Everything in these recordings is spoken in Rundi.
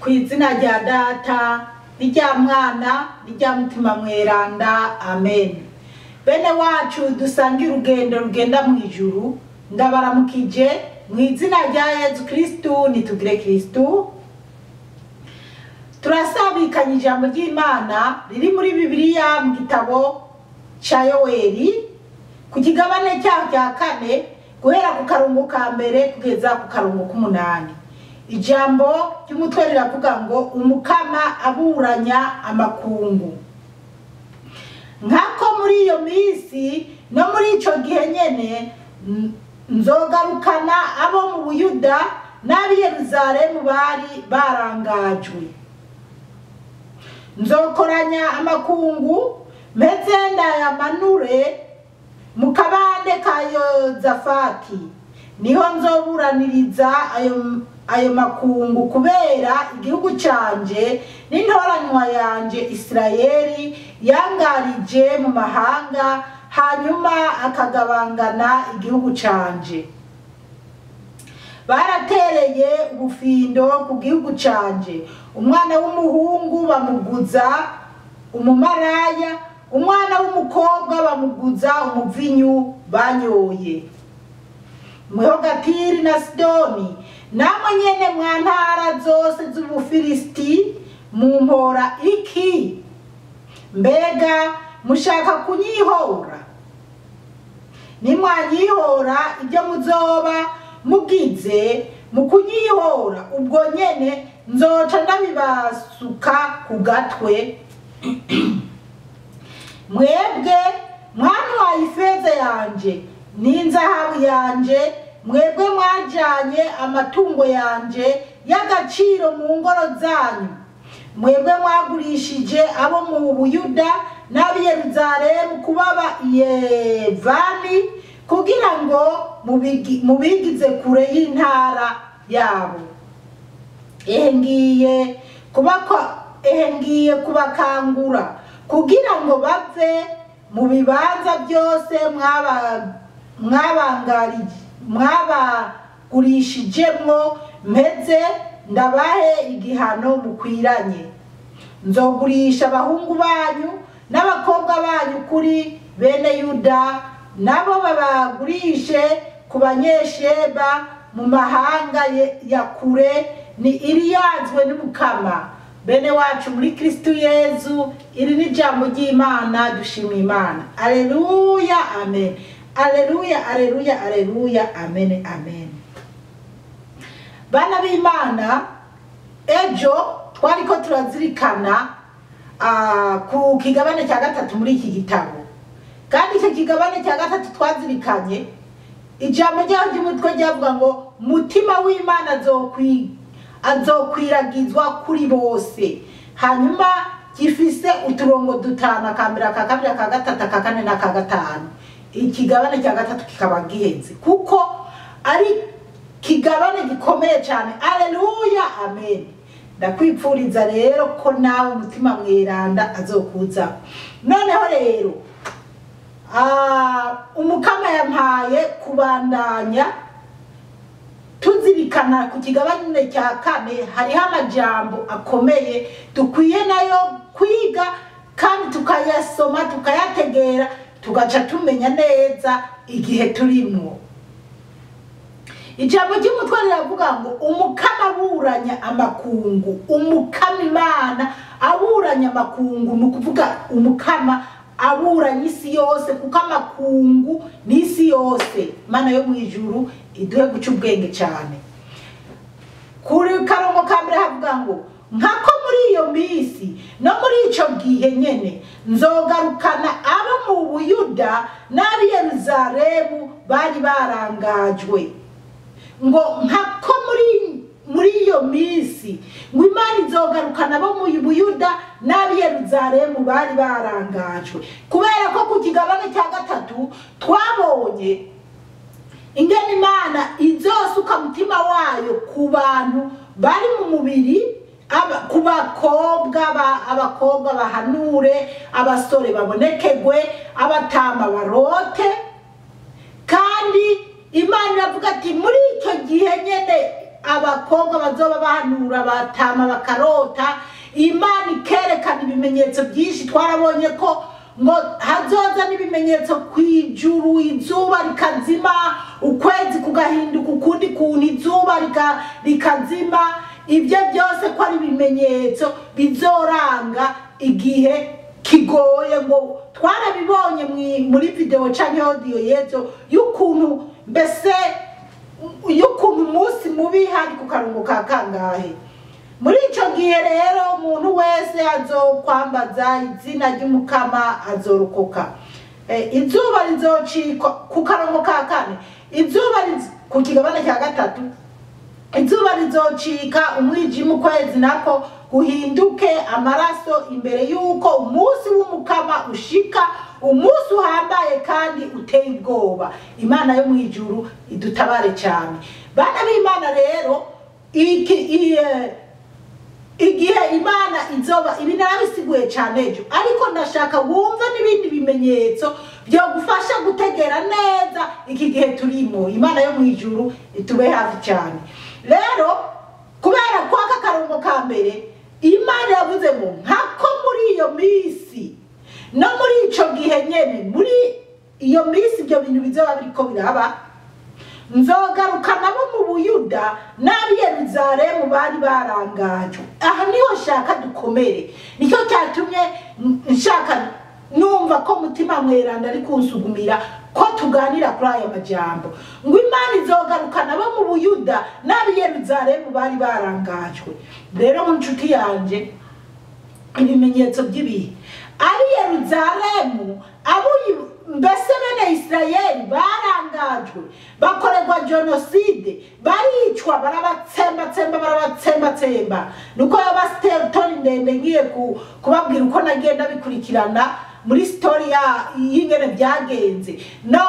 Ku izina rya Data n'irya Mwana n'irya Mutima Mweranda, amen. Bene wacu dusangira urugendo rugenda mu ijuru, ndabaramukije mu izina rya Yezu Kristu. Nitugire Kristu. Turasabikanye ijambo ry'Imana riri muri Bibiliya mu gitabo ca Yoweri ku kigabane cyaho cya kane, guhera ku karongo ka mbere kugeza ku karongo k'umunani. Ijambo ry'umutwe riravuga ngo: "Umukama aburanya amakungu." Nkako muri iyo minsi no muri ico gihe nyene nzogarukana abo mu Buyuda n'ab'i Yeruzalemu bari barangajwe. Nzokoranya amakungu, mpeze ndayamanure mu kabande ka Yozafati, niho nzoburaniriza ayo makungu kubera igihugu canje n'intoranywa yanje Isirayeli yangarije mu mahanga, hanyuma akagabangana igihugu canje. Baratereye ubufindo ku gihugu canje, umwana w'umuhungu bamuguza umumaraya, umwana w'umukobwa bamuguza umuvinyu banyoye. Mweho Gatiri na Sidoni, namwe nyene mwa ntara zose z'Ubufilisiti, mumpora iki? Mbega mushaka kunyihora? Nimwanyihora, ibyo muzoba mugize mu kunyihora, ubwo nyene nzoca ndabibasuka ku gatwe. Mwebwe mwantwaye ifeza yanje n'inzahabu yanje, mwebwe mwajanye amatungo yanje y'agaciro mu ngoro zanyu, mwebwe mwagurishije abo mu Buyuda n'ab'i Yeruzalemu kubaba Yevani, kugira ngo mubigize kure y'intara yabo. Ehe, ngiye kubakangura kugira ngo bave mu bibanza byose mwabagurishijemwo, mpeze ndabahe igihano mukwiranye. Nzogurisha abahungu banyu n'abakobwa banyu kuri bene Yuda, nabo babagurishe ku Banyesheba mu mahanga ya kure. Ni iriyazwe n'Umukama. Bene wacu muri Kristu Yezu, iri ni ijambo ry'Imana. Dushima Imana. Aleluya, amen. Aleluya, aleluya, aleluya, amen, amen. Bana b'Imana, ejo twariko turazirikana ku kigabane cya gatatu muri iki gitabo, kandi icyo kigabane cya gatatu twazirikanye, ijambo ryaho ry'umutwe ryavuga ngo: "Mutima w'Imana azokwiragizwa kuri bose." Hanyuma gifise uturongo dutanu: akambere, aka kabiri, aka gatatu, aka kane n'aka gatanu. Ikigabane cya gatatu kikaba giheze, kuko ari kigabane gikomeye cyane. Aleluya, amen. Ndakwipfuriza rero ko nawe Umutima Mweranda azokuzaho. Noneho rero Umukama yampaye kubandanya tuzirikana ku kigabane cya kane. Hariho amajambo akomeye dukwiye nayo kwiga, kandi tukayasoma, tukayategera, tugaca tumenya neza igihe turimwo. Ijambo ry'umutwe riravuga ngo: "Umukama aburanya amakungu." Umukama Imana aburanya amakungu, ni ukuvuga Umukama aburanya isi yose, kuko amakungu ni isi yose. Imana yo mu ijuru iduhe guca ubwenge cyane. Kuri karongo ka mbere havuga ngo: "Nkako muri iyo minsi no muri ico gihe nyene nzogarukana abo mu Buyuda n'ab'i Yeruzalemu bari barangajwe." Ngo nkako muri iyo minsi, ngo Imana izogarukana abo mu Buyuda n'ab'i Yeruzalemu bari barangajwe, kubera ko ku kigabane cya gatatu twabonye ingene Imana izosuka Mutima wayo ku bantu bari mu mubiri, ku bakobwa, abakobwa bahanure, abasore babonekegwe, abatama barote. Kandi Imana iravuga ati: "Muri icyo gihe nyene abakobwa bazoba bahanura batama bakarota, Imana ikerekana ibimenyetso byinshi. Twarabonye ko ngo hazoza n'ibimenyetso kw'ijuru, izuba rikazima, ukwezi kugahinduka ukundi kuntu, izuba rikazima. Ibyo byose ko ari ibimenyetso bizoranga igihe kigoye. Ngo twarabibonye muri video canke audio yejo y'ukuntu mbese y'ukuntu umunsi mubi hari ku karungu ka kangahe. Muri ico gihe rero umuntu wese azokwambaza izina ry'Umukama azorokoka. Izuba rizocikwa ku karongo ka kane, izuba ku kigabane cya gatatu, izuba rizocika umwijima, ukwezi nako guhinduke amaraso, imbere y'uko umunsi w'Umukama ushika, umunsi uhambaye kandi uteye ubwoba. Imana yo mu ijuru idutabare cyane. Bana b'Imana rero, igihe Imana izoba, ibi narabisiguye cyane ejo, ariko ndashaka wumve n'ibindi bimenyetso byo gufasha gutegera neza iki gihe turimo. Imana yo mu ijuru itube hafi cyane. Rero kubera ko aka karongo ka mbere Imana yavuze ngo nkako muri iyo minsi no muri ico gihe nyene, muri iyo minsi ibyo bintu bizoba biriko biraba, nzogaruka nabo mu Buyuda n'ab'i Yerusalemu bari barangajwe. Aha niho nshaka dukomere, nicyo cyatumye nshaka numva ko Mutima Mweranda ari kunsugumira ko tuganira kuri aya majambo. Ngo Imana izogaruka nabo mu Buyuda n'ab'i Yerusalemu bari barangajwe. Rero mu nshuti yanje, ibimenyetso by'ibihe, ab'i Yerusalemu, abo mbese bene Isirayeli barangajwe, bakorerwa jenoside, baricwa, barabatsembatsemba, barabatsembatsemba. Nuko yoba story ndende ngiye kubabwira uko nagenda bikurikirana muri story y'ingene byagenze, no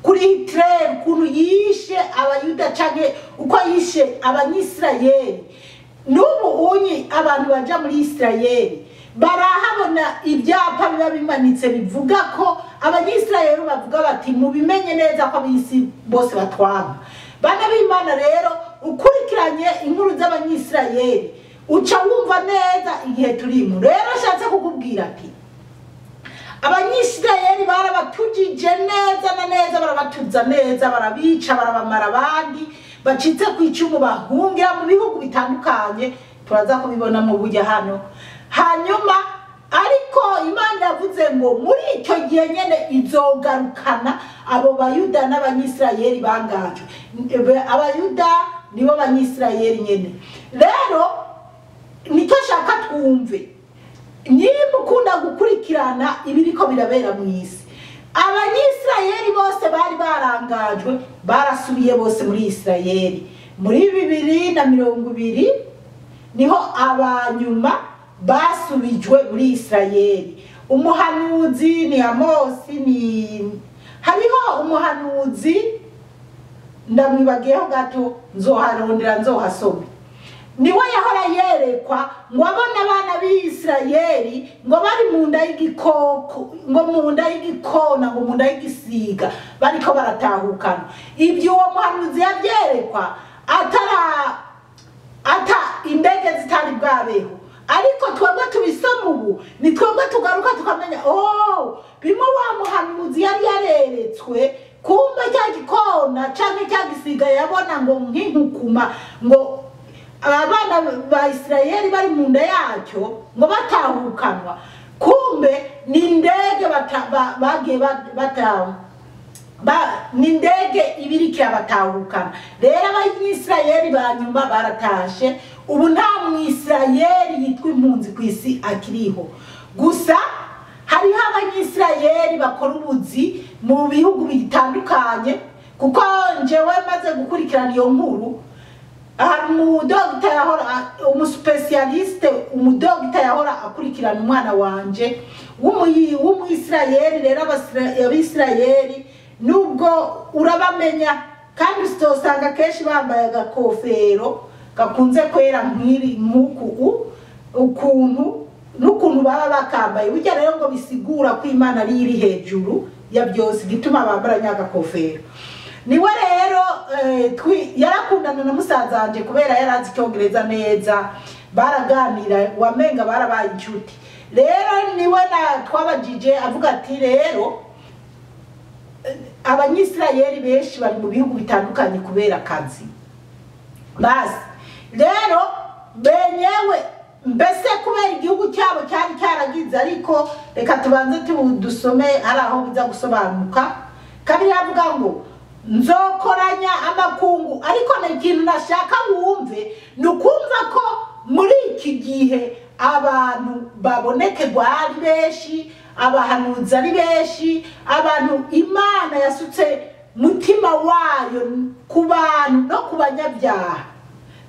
kuri Hitler ukuntu yishe Abayuda canke uko yishe Abanyisirayeli. N'ubu unyi abantu baja muri Isirayeli barahabona ibyapa biba bimanitse bivuga ko Abanyisirayeli bavuga bati mubimenye neza ko ab'isi bose batwanga. Bana b'Imana rero, ukurikiranye inkuru z'Abanyisirayeli uca wumva neza igihe turimo. Rero ashatse kukubwira ati Abanyisirayeli barabatujije neza na neza, barabatuza neza, barabica, barabamara, abandi bacitse ku icumu bahungira mu bihugu bitandukanye, turaza kubibona mu buryo hano. Hanyuma ariko Imana yavuze ngo muri icyo gihe nyene izogarukana abo Bayuda n'Abanyisirayeli bangajwe. Abayuda nibo Banyisirayeli nyene. Rero nicyo shaka twumve, niba ukunda gukurikirana ibiriko birabera mu isi, Abanyisirayeli bose bari barangajwe barasubiye bose muri Isirayeli. Muri 2020 niho abanyuma basubijwe muri Isirayeli. Umuhanuzi ni Amosi, ni hariho umuhanuzi ndamwibagiyeho gato, nzoharondera nzohasome. Niwe yahora yerekwa ngo abone abana b'Isirayeli ngo bari mu nda y'igikoko, ngo mu nda y'igikona, ngo mu nda y'igisiga, bariko baratahukana. Ibyo uwo muhanuzi yavyerekwa ata indege zitari bwabeho, ariko twebwe tubisoma ubu ni twebwe tugaruka tukamenya oh, bimwe wa muhanuzi yari yareretswe, kumbe cya gikona canke cya gisiga yabona ngo nk'inkukuma, ngo abana ba Isirayeli bari mu nda yacyo ngo batahukanwa, kumbe ni indege bagiye bataha, ni indege ibirikira batahukana. Rero Abanyisirayeli ba nyuma baratashe. Ubu nta Mwisirayeli yitwa impunzi ku isi akiriho. Gusa hariho Abanyisirayeli bakora ubuzi mu bihugu bitandukanye, kuko njewe maze gukurikirana iyo nkuru, hari umudogita yahora, umuspecialiste, umudogita yahora akurikirana umwana wanje w'Umwisirayeli. Rero Abisirayeli nubwo urabamenya kandi usanga kenshi bambaye agakofero gakunze kwera nk'iri nk'uku ukuntu n'ukuntu baba bakambaye. Burya rero ngo bisigura ko Imana ari iri hejuru ya byose, gituma bambara nyagakofero. Niwe rero yarakundana na musaza wanje kubera yarazi icyongereza neza, baraganira wamenga barabaye inshuti. Rero niwe na twabajije avuga ati rero Abanyisirayeli benshi bari mu bihugu bitandukanye kubera akazi. Basi rero benyewe mbese kubera igihugu cyabo cyari cyaragize, ariko reka tubanze dusome ari aho biza gusobanuka. Kabiri avuga ngo nzokoranya amakungu, ariko na ikintu nashaka wumve ni ukumva ko muri iki gihe abantu babonekerwa ari benshi, abahanuzi ari benshi, abantu Imana yasutse mutima wayo ku bantu no ku banyabyaha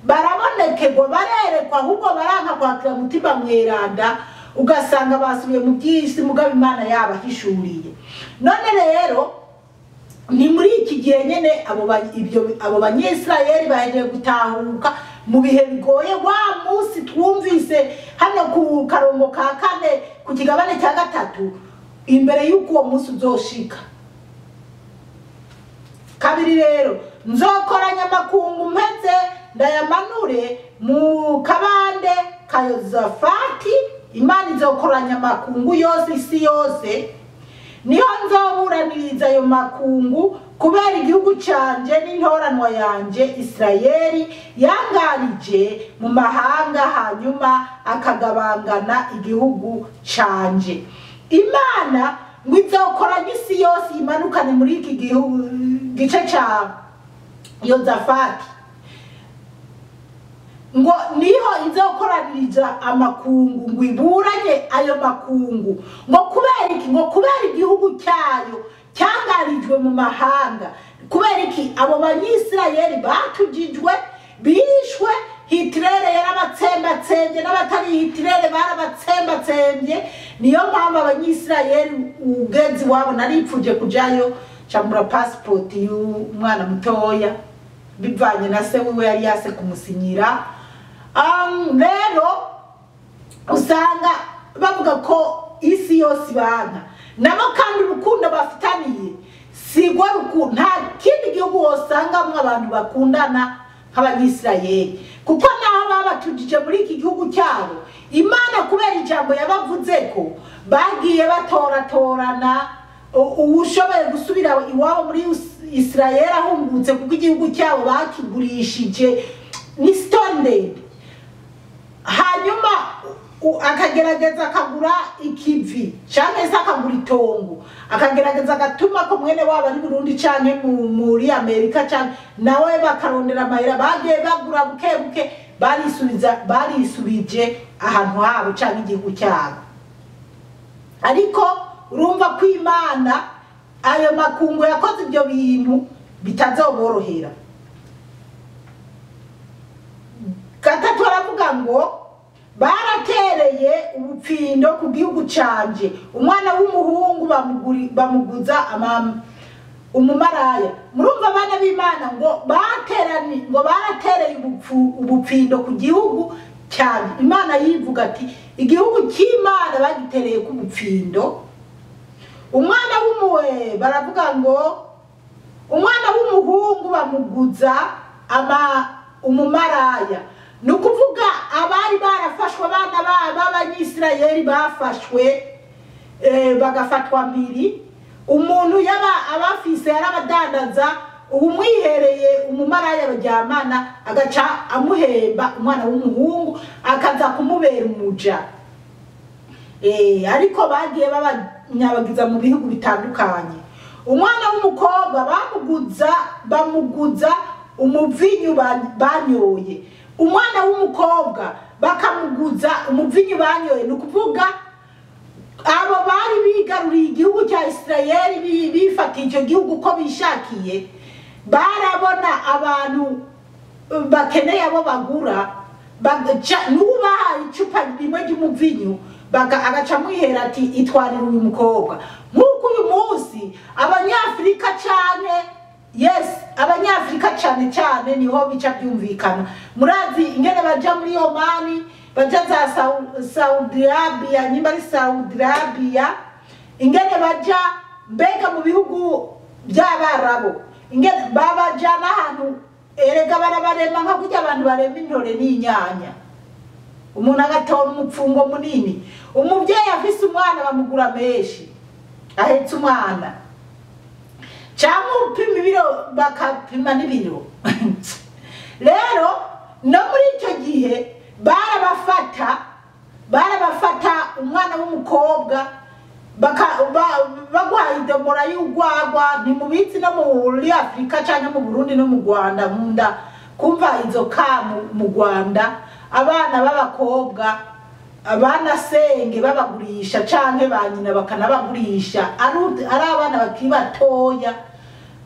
barabonekerwa, barerekwa, ahubwo baranka kwakira mutima mweranda, ugasanga basubiye mu by'isi mugabo Imana yabahishuriye. None rero ni muri iki gihe nyene abo Banyisirayeli bahejeje gutahuka mu bihe bigoye. Wa munsi twumvise hano ku karongo ka kane ku kigabane cya gatatu, imbere y'uko uwo munsi uzoshika. Kabiri rero nzokoranya amakungu mpeze ndayamanure mu kabande ka Yozafati. Imana izokoranya amakungu yose, isi yose, niho nzoburaniriza ayo makungu kubera igihugu canje n'intoranwa yanje Isirayeli yangarije mu mahanga, hanyuma akagabangana igihugu canje. Imana ngo izokoranya isi yose imanukane muri iki gice ca Yozafati, ngo niho izokoraniriza amakungu ngo iburanye ayo makungu, ngo kubera iki? Ngo kubera igihugu cyayo cyangarijwe mu mahanga. Kubera iki? Abo Banyisirayeli batujijwe, bishwe, Hitler yarabatsembatsembye, n'abatari Hitler barabatsembatsembye. Niyo mpamvu Abanyisirayeli ugenzi wabo naripfuje kujayo camura passport y'umwana mutoya bivanye na se wiwe yari yase kumusinyira. Rero usanga bavuga ko isi yose ibana nabo, kandi urukundo bafitaniye sigwa rukundo. Nta kindi gihugu wosangamwo abantu bakundana nk'Abanyisirayeli, kuko naho babatujije muri iki gihugu cyabo, Imana kubera ijambo yabavuze ko bagiye batoratorana uwushoboye gusubira iwabo muri Isirayeli ahungutse, kuko igihugu cyabo bakigurishije ni stone. Hanyuma akagerageza akagura ikivi canke se akagura itongo, akagerageza agatuma ko mwene wabo ari Burundi canke muri Amerika canke nawe bakarondera amahera, bagiye bagura buke buke, barisubije ahantu habo canke igihugu cyabo. Ariko urumva ko Imana ayo makungu yakoze ibyo bintu bitazoborohera. Gatatu aravuga ngo baratereye ubupfindo ku gihugu canje, umwana w'umuhungu bamuguza umumaraya. Murumva abana b'Imana ngo ngo baratereye ubupfindo ku gihugu canje. Imana yivuga ati igihugu cy'Imana bagitereye ku bupfindo. Umwana w'umuwe baravuga ngo umwana w'umuhungu bamuguza umumaraya. Ni ukuvuga abari barafashwe, abana b'Abanyisirayeli bafashwe bagafatwa mpiri, umuntu yaba abafise yarabadandaza, ubu mwihereye umumaraya baryamana agaca amuhemba umwana w'umuhungu akaza kumubera umuja. Ariko bagiye babanyabagiza mu bihugu bitandukanye. Umwana w'umukobwa bamuguza umuvinyu banyoye. Umwana w'umukobwa bakamuguza umuvinyu banyoye. Ni ukuvuga abo bari bigaruriye igihugu cya Isirayeli, bifatiye icyo gihugu uko bishakiye, barabona abantu bakeneye abo bagura, n'ubahaye icupa rimwe ry'umuvinyu agaca amwihera ati itwarira uyu mukobwa. Nk'uko uyu munsi Abanyafurika cyane, yes, Abanyafurika cyane cyane niho bica byumvikana. Murazi ingene baja muri Omani, baja za Saudi Arabia, nyimba ari Saudi Arabia, ingene baja mbega mu bihugu by'Abarabo. Ingene babajana ahantu, erega barabarema nka kurya abantu barema intore n'inyanya. Umuntu agatora umupfungo munini. Umuvyeyi afise umwana bamugura menshi, ahetse umwana, cyangwa upima ibiro bakapima n'ibiro. Rero no muri icyo gihe barabafata umwana w'umukobwa baguhaye idomora y'urwagwa. Ntimubizi no muri Afurika cyangwa mu Burundi no mu Rwanda, nkunda kumva izo ka mu Rwanda abana b'abakobwa abana senge babagurisha canke ba nyina bakanabagurisha, ari abana bakiri batoya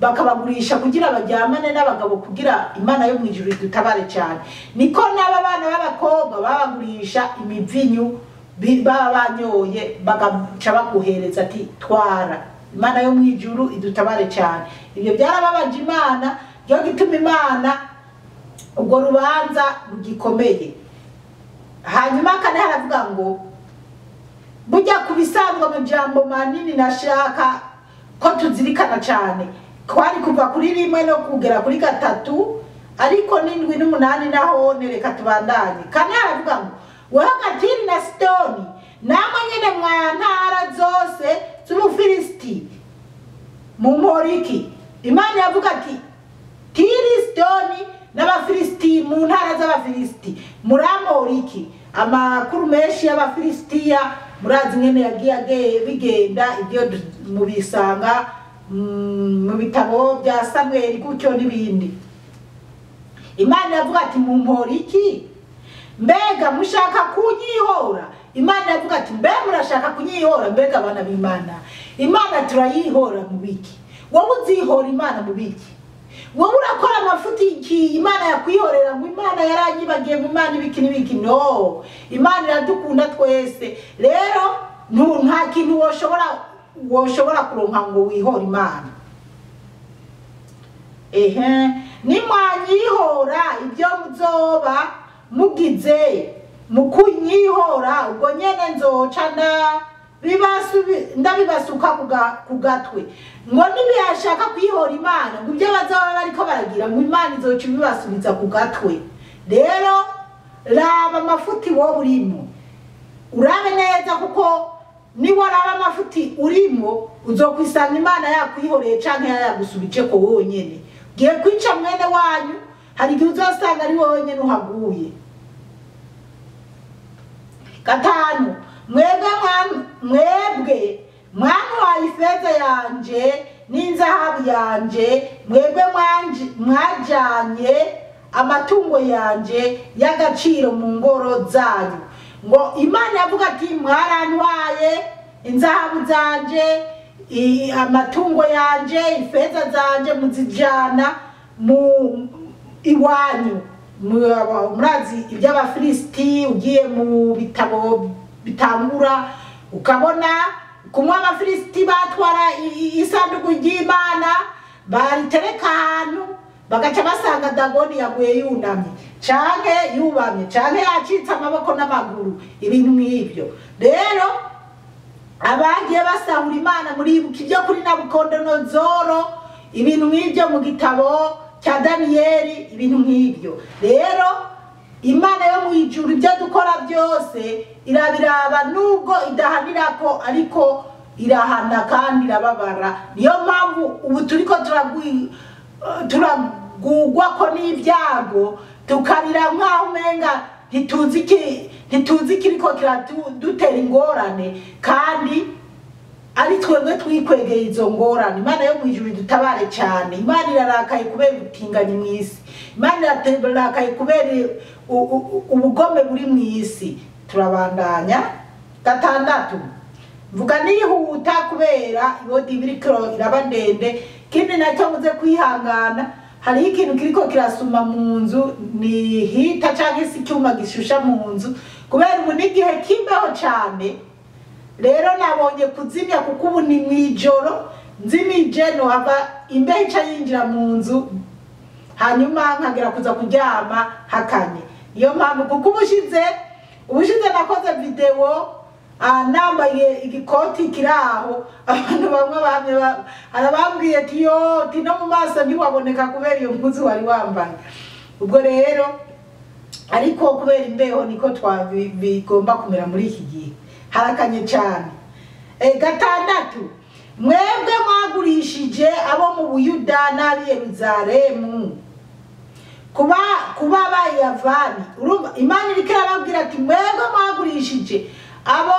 bakabagurisha kugira baryamane n'abagabo, kugira Imana yo mu ijuru idutabare cyane. Niko n'aba bana b'abakobwa babagurisha imivinyu baba banyoye, bagaca baguhereza ati twara. Imana yo mu ijuru idutabare cyane. Ibyo byarababaje Imana, ryo gituma Imana ubwo rubanza rugikomeye. Hanyuma kane haravuga ngo burya ku bisanzwe amajambo manini nashaka ko tuzirikana cyane, kwari kuva kuri 1 no kugera kuri 3, ariko 7 n'8 naho nereka tubandanye. Kane haravuga ngo weho Tiri na Sidoni namwe nyene mwa ntara zose z'Ubufilisiti mumporiki. Imana yavuga ati Tiri, Sidoni n'Abafilisiti, mu ntara z'Abafilisiti muramporiki. Amakuru menshi y'Abafilisitiya murazi ngene yagiye bigenda, ibyo mubisanga mu bitabo bya Samweli gutyo n'ibindi. Imana yavuga ati mumporiki, mbega mushaka kunyihora. Imana yavuga ati mbe murashaka kunyihora, mbega abana b'Imana. Imana turayihora mu biki? Wowe uzihora Imana mu biki? Wowe urakora amafuti iki Imana yakwihorera ngo Imana yaranyibagiye, ngo Imana ibiki n'ibiki? No, Imana iradukunda twese. Rero nta kintu woshobora kuronka ngo wihore Imana. Ehe, nimwanyihora ibyo muzoba mugize mukunyihora, ubwo nyene nzoca ndabibasuka ku gatwe. Ngo nibiyashaka kwihora Imana, ngo ibyo bazoba bariko baragira, ngo Imana izoca ibibasubiza ku gatwe. Rero raba amafuti wowe urimo, urabe neza, kuko niwaraba amafuti urimo uzokwisanga Imana yakwihoreye canke yayagusubije ko wonyene. Ugiye kwica mwene wanyu, hari igihe uzosanga ari wowe nyene uhaguye. 5, mwebwe mwantwaye ifeza yanje n'inzahabu yanje, mwebwe mwajanye amatungo yanje y'agaciro mu ngoro zanyu. Ngo Imana yavuga ati mwarantwaye inzahabu zanje, amatungo yanje, ifeza zanje, muzijana mu iwanyu. Murazi iby'Abafilisiti, ugiye mu bitabo bitangura ukabona kumwe Abafilisiti batwara isanduku ry'Imana, baritereka ahantu bagaca basanga Dagoni yaguye yunamye canke yubamye canke yacitse amaboko n'amaguru, ibintu nk'ibyo. Rero abagiye basahura Imana, muribuka ibyo kuri Nabukodonozoro, ibintu nk'ibyo mu gitabo cya Daniyeli, ibintu nk'ibyo. Rero Imana yo mu ijuru ibyo dukora byose irabiraba, nubwo idahanirako ariko irahana kandi irababara. Niyo mpamvu ubu turiko turagugwa ko n'ibyago, tukarira nkaho umenga ntituzi kiriko kiradutera ingorane, kandi ari twebwe twikwegeye izo ngorane. Imana yo mu ijuru idutabare cyane. Imana irarakaye kubera ubutinganyi mu isi, Imana irarakaye kubera ubugome buri mu isi. Turabandanya. 6, mvuga nihuta kubera ibodi biriko iraba ndende. Kindi nacyo muze kwihangana, hariho ikintu kiriko kirasuma mu nzu, ni hita canke se icyuma gishusha mu nzu, kubera ubu n'igihe kimbeho cyane. Rero nabonye kuzimya kuko ubu ni mwijoro, nzimije nohava imbeho ica yinjira mu nzu, hanyuma nkagera kuza kuryama hakanye. Niyo mpamvu, kuko ubushize nakoze video Nambaye igikoti kiraho, abantu bamwe bamwe arabambwiye ati yo ti no mu maso ntiwaboneka kubera iyo mpuzu wari wambaye. Ubwo rero ariko kubera imbeho niko bigomba kumera muri iki gihe, harakanye cyane. 6, mwebwe mwagurishije abo mu Buyuda n'ab'i Yerusalemu kuba bayavani. Urumva Imana iriko irababwira ati mwebwe mwagurishije abo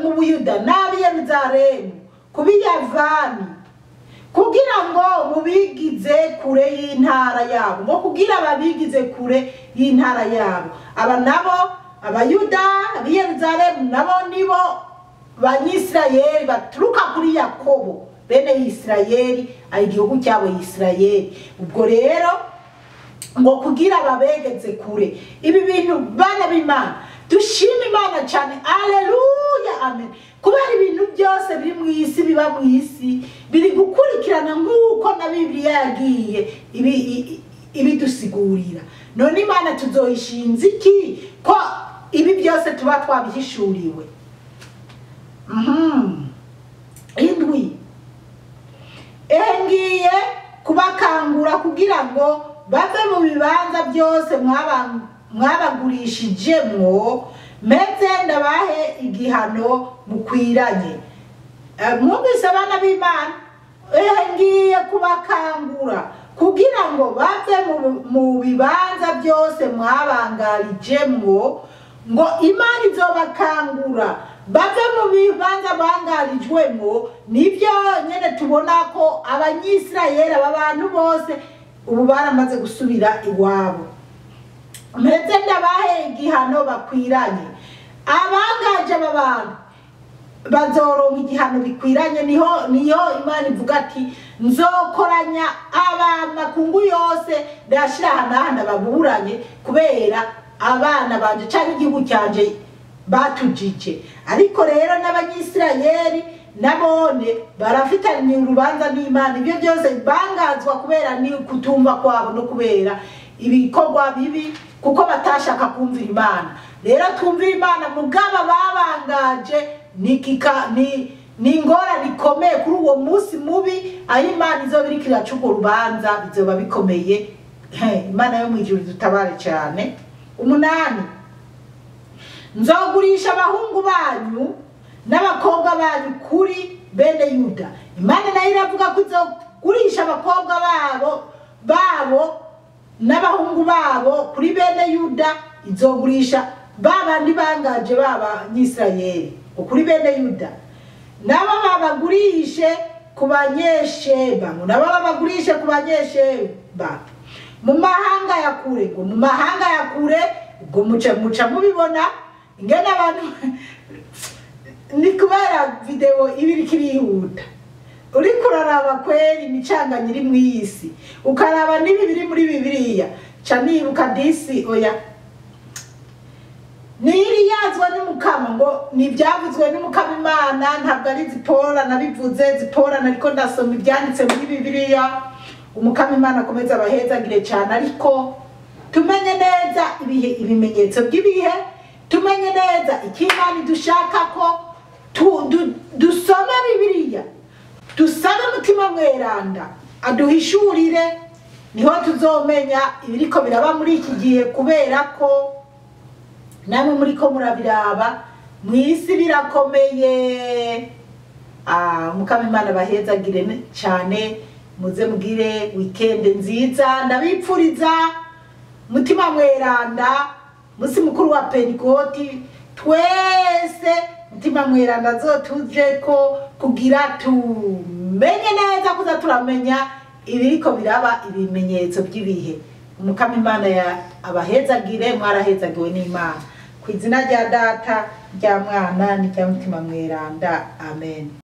mu Buyuda n'ab'i Yerusalemu kubiyavani, kugira ngo mubigize kure y'intara yabo, ngo kugira babigize kure y'intara yabo. Aba nabo Abayuda b'i Yerusalemu nabo nibo Banyisirayeli baturuka kuri Yakobo, bene Isirayeli, ari igihugu cyabo Isirayeli. Ubwo rero ngo kugira babegeze kure ibi bintu, bana b'Imana, dushima Imana cyane, aleluya, amen. Kubera ibintu byose biri mu isi, biba mu isi, biri gukurikirana nk'uko na Bibiliya yagiye ibidusigurira. None Imana tuzoyishinza iki ko ibi byose tuba twabihishuriwe? 7, ngiye kubakangura kugira ngo bave mu bibanza byose mwabagurishijemwo, meze ndabahe igihano mukwiranye. Mwumvise abana b'Imana? Ngiye kubakangura kugira ngo bave mu bibanza byose mwabangarijemwo, ngo Imana izobakangura bave mu bibanza bangarijwemwo. Nibyo nyene tubona ko Abanyisirayeli, aba bantu bose ubu baramaze gusubira iwabo. Meze ndabahe igihano bakwiranye. Abangaje aba bantu bazoronka igihano bikwiranye. Niho niyo Imana ivuga ati nzokoranya abamakungu yose ndashira aha ndababuranye kubera abana banje canke igihugu cyanje batujije. Ariko rero n'Abanyisirayeli nabone barafitanye urubanza n'Imana. Ibyo byose bangazwa kubera ni kutumva kwabo no kubera ibikorwa bibi, kuko batashaka kumvira Imana. Rero twumvira Imana, mugaba babangaje ni ingorane ikomeye kuri uwo munsi mubi aho Imana izoba iriko iraca urwo rubanza, bizoba bikomeye. Imana yo mw'ijuru dutabare cyane. 8, nzogurisha abahungu banyu n'abakobwa banyu kuri bene Yuda. Imana nayo iravuga ko izogurisha abakobwa babo n'abahungu babo kuri bene Yuda. Izogurisha babandi bangaje b'Abanyisirayeli kuri bene Yuda, nabo babagurishe ku Banyesheba, nabo babagurishe ku Banyesheba mu mahanga ya kure. Ngo mu mahanga ya kure, ubwo muca mubibona ingene abantu ni kubera video ibiri kirihuta. Uriko uraraba kweri imicanganye iri mw'isi, ukaraba n'ibi biri muri Bibiliya, ca nibuka disi oya niri yazwa n'Umukama, ngo nibyavuzwe n'Umukama Imana, ntabwo ari Zipora nabivuze, Zipora nariko ndasoma ibyanditse muri Bibiliya. Umukama Imana akomeza abahezagire cyane, ariko tumenye neza ibihe, ibimenyetso by'ibihe, tumenye neza icyo Imana idushaka ko dusome Bibiliya, dusabe Mutima Mweranda aduhishurire, niho tuzomenya ibiriko biraba muri iki gihe, kubera ko namwe muriko murabiraba mw'isi birakomeye. Mukama Imana bahezagire cyane, muze mugire weekend nziza. Ndabipfuriza Mutima Mweranda, musi mukuru wa Pentekote, twese Mutima Mweranda azotuje ko kugira tumenye neza, kuza turamenya ibiriko biraba, ibimenyetso by'ibihe. Umukama Imana ya abahezagire, mwarahezagiwe n'Imana. Ku izina rya Data, rya Mwana n'irya Mutima Mweranda, amen.